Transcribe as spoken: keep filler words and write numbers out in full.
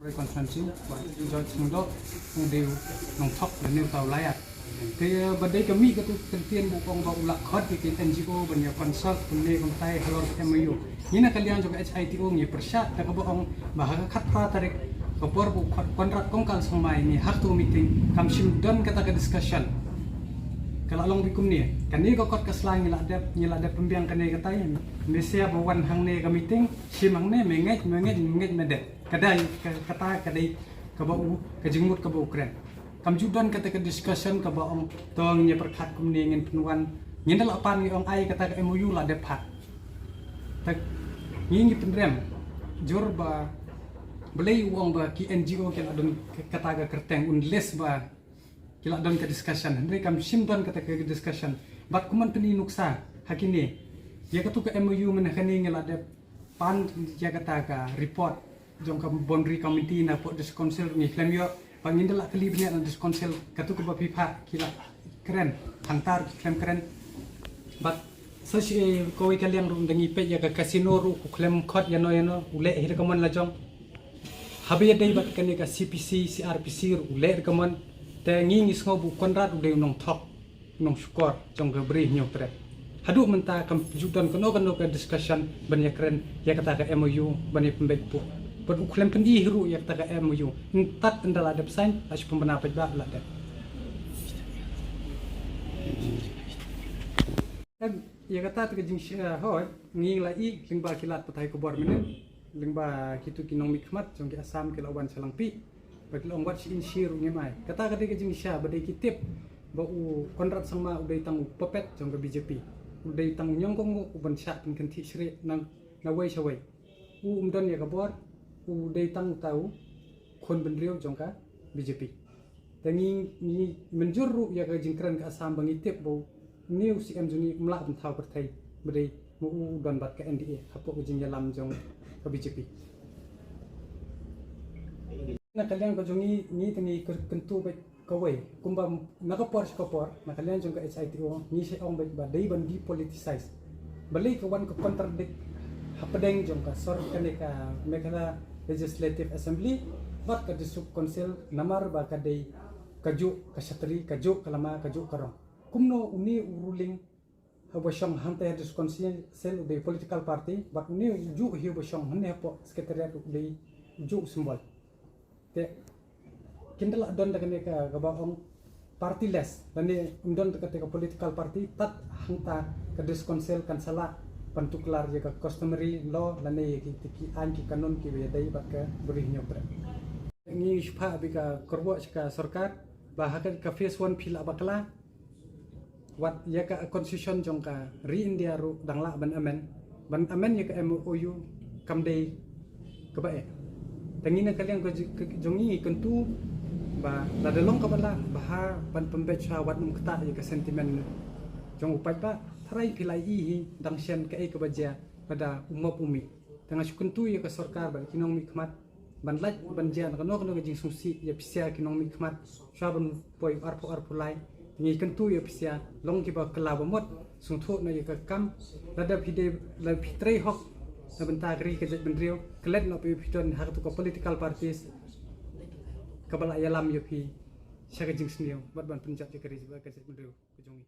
Constituency, Bah George Singdoh, u dei u nongthok na New Tawlaiat. Te ba dei ka mih katu ka kyntien ba u ong ba u la khot ïa ki N G O ban ïa consult kumne kumtai halor ka M O U. Ngi na ka liang jong ka H I T O ngi pyrshah da kaba ong ba ha ka khatphra tarik, ka por ba u khot Conrad Kongkal Sangma ïa ngi ha katu ka meeting, kam shym don kata ka discussion. Ka la long beit kumne. Kane ka kot ka sla ngi la dep, ngi la dep pynbiang kane katai. Me sia ba wan hangne ka meeting, shim hangne, me ngeit, me ngeit, me ngeit, me dep. Ka dei ka, kata ka dei kaba u, ka jingmut kaba u kren. Kam ju don kata ka discussion kaba ong to ngin ïa pyrkhat kumne, ngin pynwan. Ngin da la pan ngi ong ai kata ka M O U la dep phah. Tak ngi ngi pynrem jur ba balei u ong ba ki N G O ki la don kata ka kyrteng, un list ba ki la don ka discussion. Hynrei kam shym don kata ka discussion. Bad kumno pyn-i nuksa ha kine, ïa katu ka M O U mynne kane ngi la dep pan ïa kata ka report jong ka Boundary Committee na pdeng District Council, ngi khlem ïoh. Ba ngin da la kylli bniah na District Council, katu kaba phi phah ki la kren, hangta ki khlem kren. Bad sa shi kawei ka liang ruh, ynda ngi peit ïa ka casino ruh, u khlem khot ïano ïano, u leh hi da ka mon la jong. Haba ïadei bad kane ka C P C, C R P C ruh u leh da ka mon. Te ngi ngi sngew ba u Conrad u dei u nongthok, nongshukor jong ka Bri Hynñiewtrep. Haduh mynta kam ju don kano kano ka discussion ban ïa kren ïa kata ka M O U ban ïa pynbeit buh. Bad u khlem pyn-i hi ruh ïa kata ka M O U. Ynda ynda la dep sign, la shu pynbna paidbah la dep. Em, ïa kata ka jingshah hoi, ngi la i lyngba ki lad pathai khubor mynne, lyngba kitu ki nongmihkhmat jong ki Assam ki la wan sha Langpih. Ba ki la ong wat shi inch shi ruh ngim ai. Kata ka dei ka jingshah ba dei ki tip ba u Conrad Sangma u dei tang u puppet jong ka B J P. U dei tang u ñiangkong u ban shah pynkynthih shrieh na, na wei sha wei. U um don ïa ka bor, u dei tang uta u khun bynriew jong ka B J P. Te ngi, ngi mynjur ruh ïa ka jingkren ka Assam ba ngi tip ba u new C M jong ngi um lah ban thaw pyrthei, ba dei ma u u don bad ka N D A hapoh ka jingïalam jong ka B J P. Na ka liang ka jong ngi, ngi te ngi kyr-, kyntu beit kawei, kumba na ka por sha ka por, na ka liang jong ka H I T O, ngi sa ong beit ba dei ban depoliticize. Balei ka wan ka contradict hapdeng jong ka sor kane ka Meghalaya Legislative Assembly bad ka District Council, namar ba ka dei kajuh ka shatri, kajuh ka lama, kajuh ka rong. Kumno une u ruling haba shong hangta ha District Council u dei political party, bad une u juh hi uba shong hangne hapoh Secretariat u dei u juh u symbol. Te kin da la don da kane ka, kaba ong partyless, lane ym don da kata ka political party, tad hangta ka District Council kan sa lah ban tuklar ïa ka customary law lane ïa ki, ki aiñ ki kanun kiba ïadei bad ka Bri Hynñiewtrep. Ngi shu phah beit ka kyrwoh sha ka sorkar ba ha ka, ka phase one phi lah bakla, wat ïa ka constitution jong ka ri India ruh dang lah ban amend, ban amend ïa ka M O U kam dei kaba eh. Te ngi na ka liang ka ji-, ka jong ngi ngi kyntu ba lada long kaba lah, ba ha ban pynbeit shuwa, wat nym ktah ïa ka sentiment jong u paidbah. Tharai phi la i hi dang shen kaei kaba jia lada u mop u mih. Te nga shu kyntu ïa ka sorkar bad ki nongmihkhmat ban lait ban jia na kano kano ka jingsngewsih ïa phi sha ki nongmihkhmat shuwa ban poi arphew arphew lai. Te ngi kyntu ïa phi sha, long kiba kylla ba mut, sngewthuh noh ïa ka kam. Lada phi dei, lada phi trei hok na bynta ka ri ka jaitbynriew, klet noh phi, phi don ha katu ka political parties kaba la ïalam ïa phi sha ka jingsniew bad ban pynjot ïa ka ri bad ka jaitbynriew ka jong ngi.